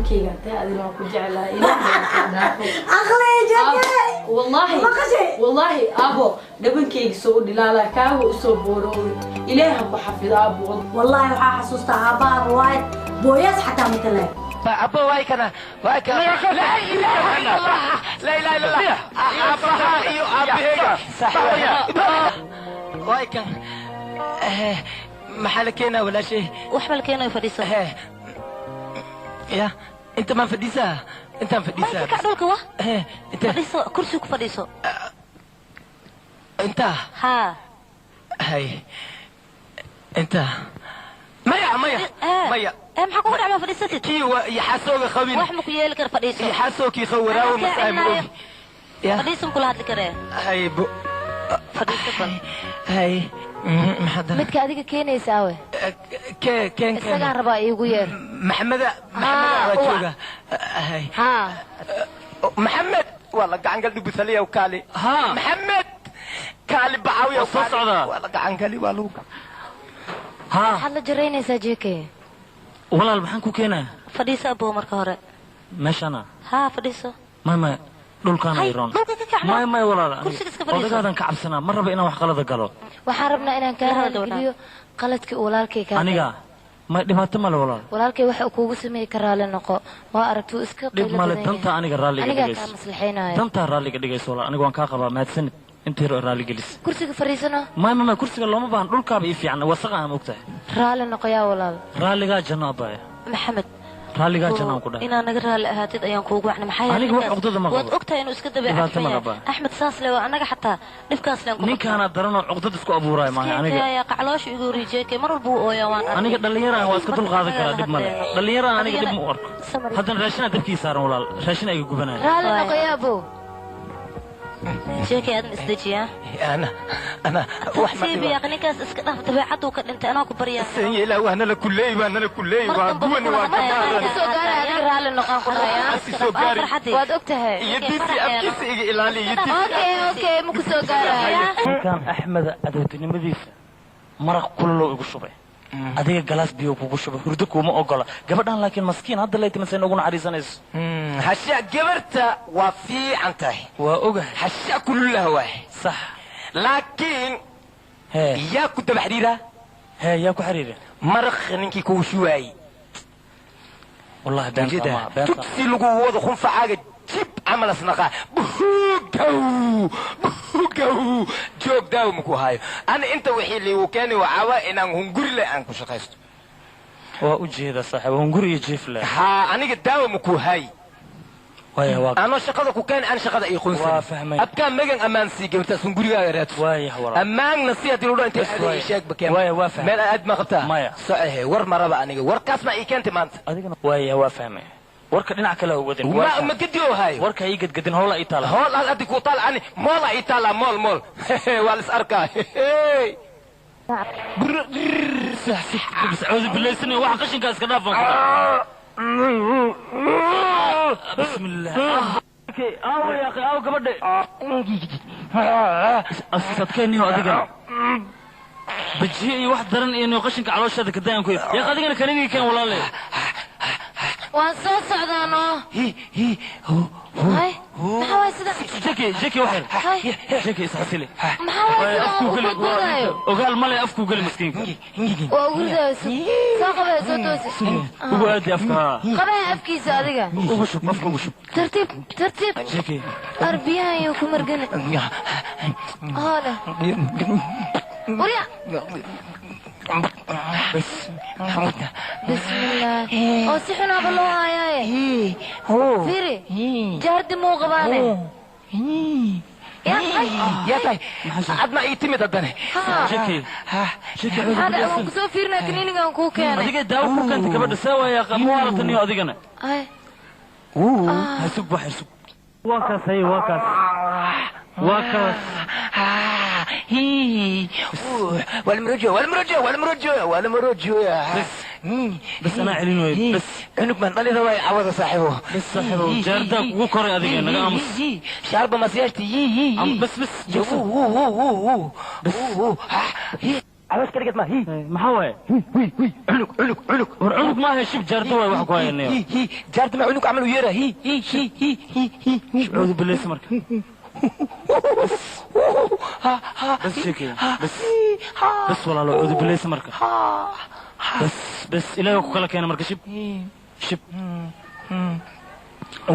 Dhabankeyga taa adina waan ku jeclahay. Ilaahay aan dhaafay. Aqli jake. Wallaahi. Maqashay? Wallaahi aabo, dhabankeyga soo u dhilaala, kaaga u soo booroobay. Ilaahay ha ku xafido, aabo. Wallaahi waxaa xasuustaa aabbaha riwaayad booyaas xataa matalay. Abbo, waay kana, waay kana. Laa ilaaha illa Allah, laa ilaaha illa Allah. Aabbaha iyo aabbaheyga waay kan. Maxaa la keenaa, walaashay? Waxba la keenayo, fadhiiso. Ya, inta maan fadhiisaa? Intaan fadhiisaa. May, ka kac dhulka wa. Inta. Fadhiiso, kursi ku fadhiiso. Inta? Haa. Hay, inta? Maya, maya, maya. Ee, maxaa kugu dhacmaa? Fadhiisatid. Kii waa iyo xasooga qabin. Wax ma ku yeeli kara, fadhiiso. Iyo xasookii qawaraawo masaay ma ogi ya. Fadhiiso, ma kula hadli karee. Hay bo. Fadhiiso bal. Hay, maxaa dana? Midka adiga keenaysa awe? Kee keen? Isagaan rabaa, iigu yeer. Maxameda, Maxameda waa jooga. Hay. Haa. Maxamed waa la gacan gal dhubusaliya. Kaali Maxamed, kaali bacaawiya. Waa soo socdaa. Waa la gacan gali, waa lagu Haa. Maxaad la jaraynaysaa, JK? Walaal, maxaan ku keenaa? Fadhiiso abo, marka hore. Meeshana? Haa, fadhiiso. May, may, dhulkaana Hay, iroon. Dhulka ka kacna. May, may, walaal. Kursiga iska fadhiiso. Odagaadan ka cabsanaa, ma raba inaan wax qalada galo. Waxaan rabnaa inaan kaa La hadal gabadha. raaligeliyo qaladkii uu walaalkay kaa Aniga may, dhibaato male, walaal. Walaalkay waxa uu kuugu sameeyey ka raali noqo. Waa aragtuu iska Dhib qaylo male badan dantaa yahay. Aniga raalliga Anigaa dhigayso. kaa maslaxaynayo. Dantaa raalliga dhigayso, walaal. Aniga waan kaa qabaa. Mahadsanid intii hore raalli gelis. Kursiga fadhiisano. May, may, may, kursiga looma baahan. Dhulkaaba ii fiican, wasaqa aan ogtahay. Raali noqo yaa walaal. Raalligaa janno, abbaaya. Maxamed. Raalligaa janno aan ku dhahay. Inaa naga raalli ahaatid ayaan kuugu wacnay, maxaa yeelay Aniga wax ninkaas cuqdada ma qabo. Waad ogtahay inuu iska dabeecad Dhibaato xun ma yahay. qabaa. Axmed saas le waa, annaga xataa dhibkaas leen ku Ninkaana daranoo cuqdad isku abuuraay maaha aniga. Ayaa qacloosha igu rijeekay, mar walba wuu ooyaa, waan arkay. Aniga dhallinyaraan waa iska dul qaadan karaa, dhib male. Dhallinyaraan aniga dhib ma u arko. Samar- Haddana raashinaa dabkii saaran, walaal, raashin ayga gubanaya. Raali noqo yaa abow. Jeekay, aadan isdejiyaa. Ana ana wax ma Tartiib yaaq, ninkaas iska dhaaf, dabeecaduu ka dhintay, anaa ku baryaa. San yeelaa, waa nala kuleey, waa nala kuleey, Mar waa dambe guwani, ma waa kula hadlayo. gabaaran. Kusoo gaara adiga, raali noqon ku dhahayaa. Asi soo gaari. Farxadii. Waad og tahay. Iyo diisi afkiisa iga ilaali, iyo diisi. Okay, ma kusoo gaaraya. Ninkan Axmeda cadowtinimadiisa maraq kulalow igu shubay, adiga galaas biyo kugu shubay, hurdo kuuma ogola. Gabadhan laakiin maskiin hadda lay timasay noogu naxariisanayso. Hasha gabarta waa fiican tahay. Waa ogahay. Hasha kululaha waay. Sax. Laakiin hee yaa ku daba xidhiira? Hee, yaa ku xiriira? Maraq ninkii kugu shuwaayey. Wallahi beenta Ujeeda ma beenta. Tugsi lagu wado khunfacaaga jib camal asnaqaa buhugow buhugow joog daawo maku hayo. Ana inta wixii liigu keeni waxaa waa inaan hunguri leh aan ku shaqaysto. Waa u jeeda, saaxiib, hunguri iyo jiif leh. Haa, aniga daawo maku hay. Waaya, waa anoo shaqada ku keen aan shaqada ii qunsan. Waa fahmay. Abkaa magan ammaan sii gabartaas, hungurigaaga raadso. Waaya, walaal. Ammaanna si haddii ludho intay Bas aad waaya. ii sheeg bakeen. Waaya, waa fahmay. Meel aad ma qabtaa? Maya. Socehe, war maraba aniga warkaas ma ii keentay maanta. Adigana waaya, waa fahmay. Warka dhinac kale ha wadin. Ma ma gedi oo hayo. Warka ii gadgadin, hoola ii taala. Hool aad adi ku taal, ani moola ii taala, mool mool waa lis arkaa. Sacuudi bilaysanayo waxa qashinkaa iska dhaafan ku bismillah. Aawo ya akhi, aawo gabadhe? Sadkeenniyo adigana bajiye iyo wax daran iyo niyo qashinka calooshaada kadaayan ku yaaq. Adigana kanigii keen, walaale. Waan soo socdaano. Hay, maxaa waay sida? Jeki, jeki, waxyar. Hay. Jeki, isxasili. Maxaa waay sida Afkuu u geli. boodboodayo? Ogaal male, afkuu geli maskiinka. Waa ugu ridaayo. Soo qabee, soo toosi. Ugu aadi afka, haa. Qabee afkiisa adiga. Ugu shub afka, ugu shub. Tartiib, tartiib. Jeki. Ar biyahan iyo ku margani hoole warya. Bas. Bismillaah, oo si xunaaba loo haayaaye. Fiiri, jaardi muu qabaane ya ay. Yaa tahay adna ii timid haddane? Haa. Jeki, jeki. Maxaa dhacay? Waan kusoo fiirinaa, kaniinigan kuu keenay. Adiga daawo ku keentay gabadha, see waaya muwaalataniyo adigana. Ay. Ha, sug, wax sug. Waa kaas, hay, waa kaas, waa kaas. Walmarojo, walmarojo, walmarojo, walmarojo. Bas bas, anaa celin waay, bas. Cunug baan dhalida waay cawada, saaxiibo. Bas saaxiibo, jaardaa kugu koray, adiga naga aamus. Shaarba masiyaashti. Bas, bas. Bas. Awas kaligeed ma hi maxaa waaye hi hi cunug cunug cunug war cunug maaha shib jaardo waay wax ku hayanayo hi hi jaardo ma cunug camal u yeera hi hi hi hi hi hi shucuudu bilaysa marka bas sheekay bas bas walaalo cuudu bilaysa marka bas bas ilaahay ku kala keena marka shib shib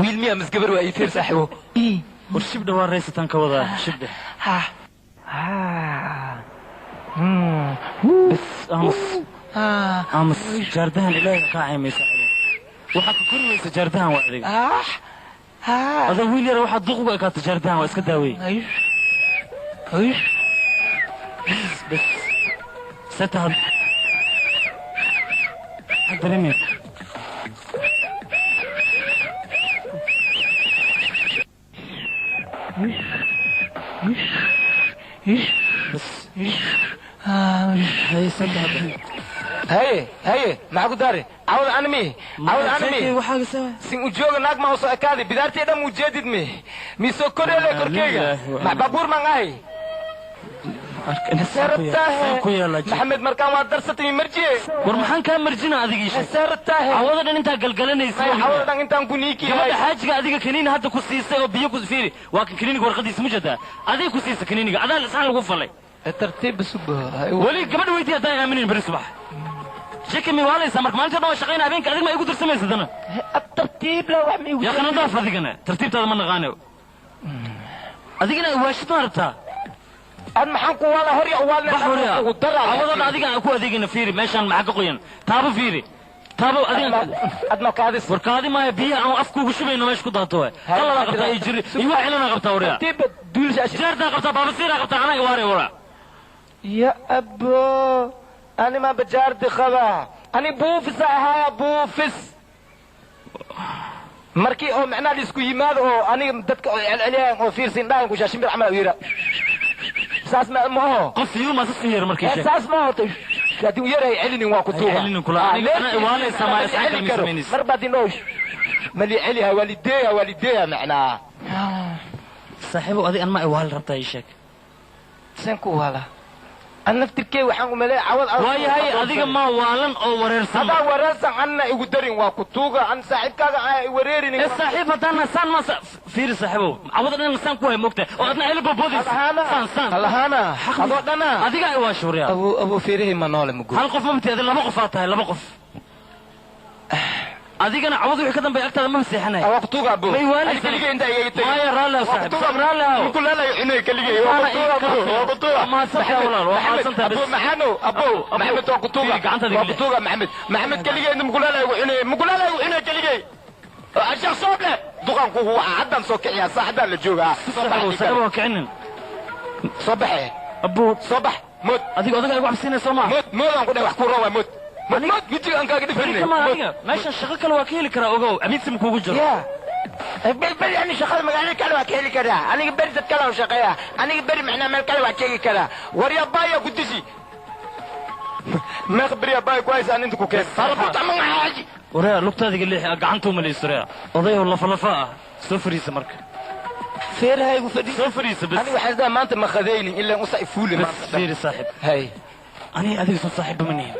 wiil miya misgabar waa ii fiir saaxiibo war shibdha waa raysataan ka wadaa shibdha bas aamus aamus jaardahan ilaahay kaa caymay saaxiibo waxaa ka kori weysa jaardahan waa adiga adaa wiil yara waxaad duq uga ekaata jaardahan waa iska daawey bas seta had dareemaya بس هاي هاي هاي maxaa ku daari cawd anmi cawd anmi sin ujooga naag ma soo ekaadi bidaarteeda mu jeedid mi mi soo korele korkeyga ma baabuur ma ngahay maxamed markaan waa darsatay marjiye war maxaan kaa marjina adiga ii sheeg sartahay cawada dhan intaa galgalanaysa cawada dhan intaan ku niiki gabadha xaajiga adiga kaniini hadda ku siisay oo biyo ku fiiri waa kan kaniiniga warqadiisa ma jeedaa adiga ku siisay kaniiniga adaa lisaan lagu falay tartiib suba weli gabadha weydiiya haddaan aaminin beri subax shaki mi waalaysaa marka maalinta dhan waa shaqayna habeenka adig ma igu dirsamaysa dana tartiib la wax ma igu yaa kana daaf adigana tartiibtaada ma naqaane adigana waashid ma rabtaa ad maxaan ku wala hor ya waalna ugu daraa awadan adiga aan ku adeegina fiiri meeshaan maxaa ka qoyan taabo fiiri taabo adiga ad ma kaadis war kaadi maaya biyaha aan afku ugu shubayno meesha ku daato waay qalala qabtaa iyo jiri iyo wax cilana qabtaa waryaa tartiib duulsha jaartaa qabtaa baabasiiraa qabtaa anaa iwaare waraa ya abo ani ma bajaardi qabaa ani buufis ahaaya buufis markii oo macnaha la isku yimaado oo aniga dadka oo celceliyaan oo fiirsin dhahan ku shaashin bir camal u yidhaa saas ma ma aho qof yuu ma sas u yeer markii sheeg saas ma aho haddii u yeerahay celinin waa ku tuuga celinin kula aniga ana iwaanaysa ma isxaan kalmi samaynaysa mar baad indhoo mali celiha waalideeya waalideeya macnaa saaxiibow adig an ma iwaali rabtaa ii sheeg seen ku waala an naftirkey waxaan u maleeya cawad waayahay adiga ma waalan oo wareersan hadaa wareersan anna igu darin waa ku tuuga an saaxiibkaaga aan i wareerinin ee saaxiib haddaan saan ma fiiri saaxiibow cawada dhan saan ku hay moogtahay oo adna ila boboodaysa saan saan alahana adoo dhana adiga ay waa shuuriya abu abu fiirihi ma noole mugo hal qof ma mti adiga laba qof aad tahay laba qof adigana cawad wixii ka dambeeya agtaada ma maseexanayo waa ku tuuga abu may waalaysa keligay inta iga tagay maya raalli ah saaxiib raalli ah ku leelay cunay keligay waa ku tuuga abu waa ku tuuga mahadsantahay walaal waa mahadsantahay abu maxano abu maxamed waa ku tuuga waa ku tuuga maxamed maxamed keligay inta mukuleelay cunay mukuleelay cunay keligay ashaq sooble duqanku waa haddan soo kiciya saaxadan la joogaa soo bax kicinin soo baxe abu soo bax mood adiga odaga igu cabsinayso ma mood mood aan ku dhahay wax ku rawaa mood mood wejiga aan kaaga dhifanay adiga meeshan shaqo kale waa ka heli karaa ogow amiidsi ma kuugu jiro beri ani shaqada magaalada kale waa ka heli karaa aniga beri dad kale oo shaqeeya aniga beri macnaa meel kale waa tegi karaa waryabaaya ku dishi meeq beryabaaya ku haysa an inta ku keen waryaa lugtaadiga leexi gacantuu malayso waryaa odayow lafa lafa ah soo fariisa marka feerahaygu fadhi soo fariisa bas aniga waxaan isdaa maanta ma qadaynin ilaa usa ifuule maanta fiiri saaxiib hay aniga adiga soo saaxiibba ma nihin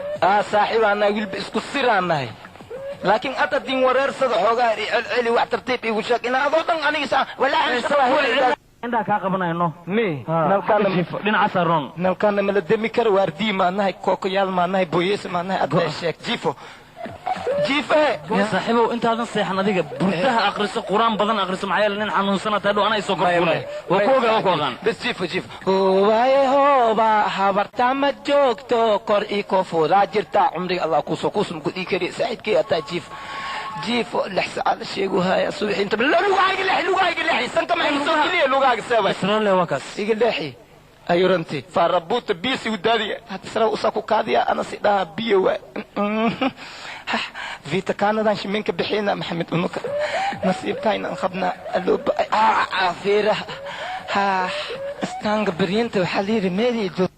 saaxiib aan nahay wiilba isku siraan nahay laakiin hadda din wareersada xoogaa i celceli wax tartiib igu sheeg inaa adoo dhan aniga saa walaa indhaha kaa qabanayno mi nalkaana dhinacaasa roon nalkaana mala demi karo waardii maanahay kookoyaal maanahay booyeesa maanahay adda sheeg jiifo jiifahe saaxiibow intaadan seexan adiga burdaha akhriso quraan badan akhriso maxaa yeele nin xanuunsana tahay dhow anaa isoo korfuulay waa ku ogaa waa ku aqaan bas jiifo jiifo hoobaye hooba habarta ma joogto kor ii koofuudaa jirta cumriga allah kuusoo kuusum gudii kari saaxiibkay ataa jiifo jiifo lix saacad la sheegu haya subaxii inta lugahayga leexi lugahayga leexi sanka maxay soo geliya lugahaaga seebay israalle waa kaas iga leexi ayuranti faarabuuta biyo sigu daadiya hadda isra usaa ku kaadiya ana si dhaha biyo waay vita kaanadan shiminka bixina maxamed unuka nasiibkayna an qabnaa alooba fiiraha ha istaanga beryinta waxaa layidhi meelii joog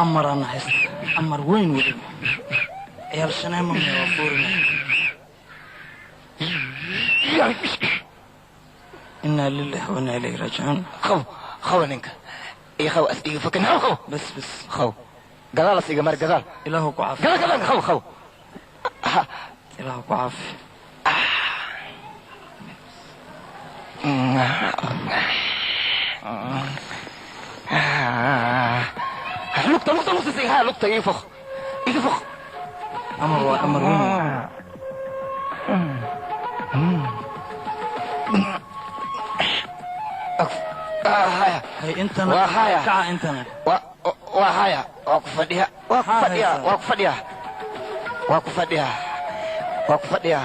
amaraan haysta amar weyn weliba ciyaal shaneema waa fuurinaya Inaa lillahi wa inaa ilayhi raajicuun. Qaw qaw ninka ii qaw as iga fakin qaw bas bas qaw gadaal as iga mar gadaal ilaahu ku caafi gadaal gadaal qaw qaw ilaahu ku caafi. Lugta lugta lugta iga haa lugta iga foq iga foq amar waa amar weyn. Hay intana waa haya kaca intana waa haya waa ku fadhiya waa ku fadhiya waa ku fadhiya waa ku fadhiya waa ku fadhiya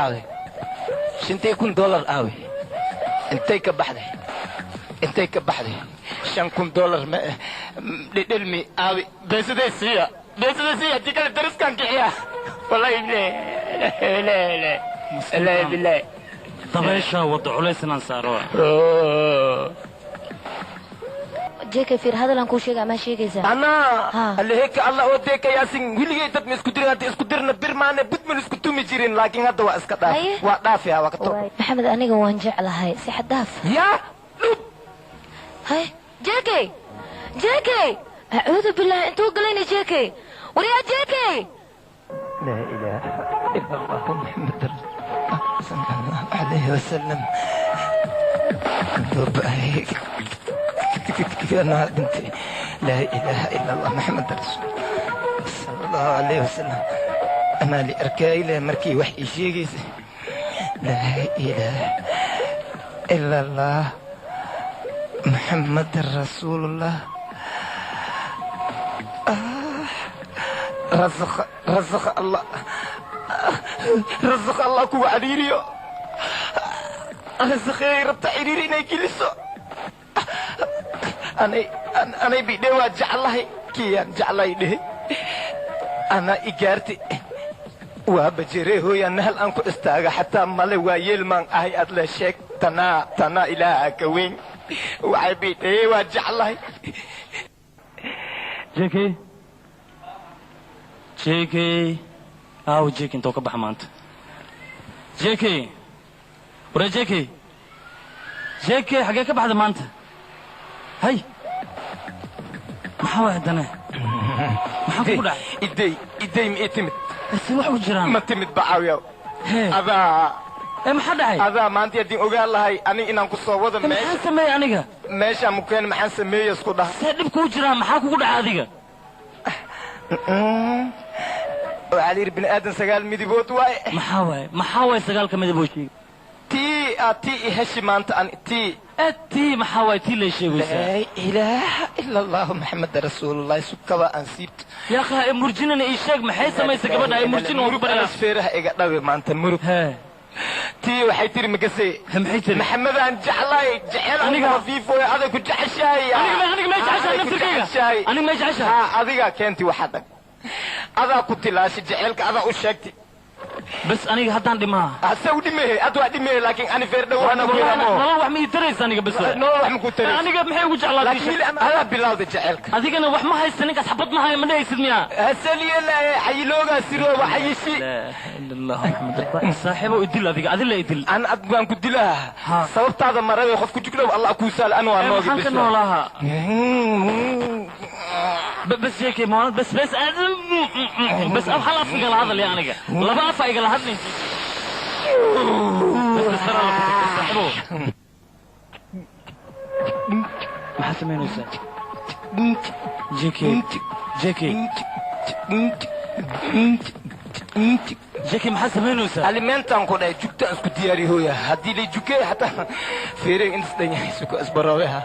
aawe $5,000 aawe intay ka baxday intay ka baxday $5,000 ma dhidhilmi aawe beesadee siiya beesadee siiya haddii kale dariskaan kiciya wallahi le le le billahi dabaysha wadda culays inaan saaro. Jeke fiir hadalan kuu sheegaa ma sheegaysaa? Anaa alleheeka allah oo deeka yaasin weligay dad ma isku dirin hadda isku dirna bir maane budman isku tumi jirin laakiin hadda waa iska dhaaf waa dhaafiya waa ka to. Maxamed aniga waan jeclahay si xad dhaaf. Yaa dhub hay Jeke Jeke acuudu billahi intuu galayna Jeke waryaa Jeke. Laa ilaaha ila allah Muhammad sallallahu alayhi wasallam. أنا بنتي لا إله إلا الله محمد رسول صلى الله عليه وسلم. أنا لأركاي لا مركي وحي شيء. لا إله إلا الله محمد رسول الله. رزق رزق الله رزق الله كو عريريو رزقي ربط عريري نيكلسو. أنا بيدي وجعله كيان جعله ده أنا إيجارتي وبجريه يا نهل أنكو استاجا حتى مالي ويل من أهي أدل شيك تنا تنا إلى كوين وعبيدي وجعله. جيكي جيكي أو جيكي أنت وكبح مانت جيكي ورا جيكي جيكي حقك بعد ما أنت هاي maxaa haddana maxaa kugu dhacay? Iday iday ma ii timid se wax u jiraan ma timid bacaawiyaw adaa maxaa dhacay? Adaa maanta haddii ogaan lahay aniga inaan ku soo wado maxaan sameeyey aniga meeshaan mukeen maxaan sameeyey isku dhaha see dhib kuu jiraa maxaa kugu dhacay adiga? Waxaa la yidhi bini aadan 9 midibood waaye. Maxaa waaye maxaa waaye 9 midibood sheeg? Tii aad tii i heshi maanta ani tii tii maxaa waay tii lay sheegaysaa? Laa ilaaha ila allahu maxamed rasuulullahi sukaba aan siibto. Yaa akhi ha murjinana ii sheeg maxay samaysay gabadha ay murjin ugu baryaa? Feeraha iga dhawe maanta murug. Tii waxay tiri magasay maxay tiri? Maxamedaan jeclay jecel aniga fiifooy aday ku jeceshahay. Aniga ma jeceshahay naftirkayga. Aniga ma jeceshahay. Haa adiga keenti waxa dhag adaa ku tilaashay jecelka adaa u sheegtay. بس أنا هدان دماء. أسوي دماء أدوى دماء لكن أنا فرد وأنا والله والله ما يتريس أنا بس. والله ما كنت تريس. أنا قبل محي وجه الله. لكن أنا بالله جعلك. هذيك أنا وح ما هيستنيك أسحبط ما هاي من هيستنيا. هسألي لا حيلوغا سيرو وحيشي. لا إلا الله محمد صاحبه يدل هذيك هذا اللي يدل. أنا أبغى كنت لها. سببت هذا مرة يخاف كنت كله الله كوسال أنا وأنا بس. والله. بس هيك مهند بس بس بس أبحر أفقل هذا اللي أنا لا بقى أفقل هذا بس بس ترى صاحبه ما حسمينه جيكي جيكي جيكي ما حسمينه alimentan ku dhahay jugta isku diyaari hooya haddii la jugay xataa feerey inta dhan yahay isku asbaroobeha.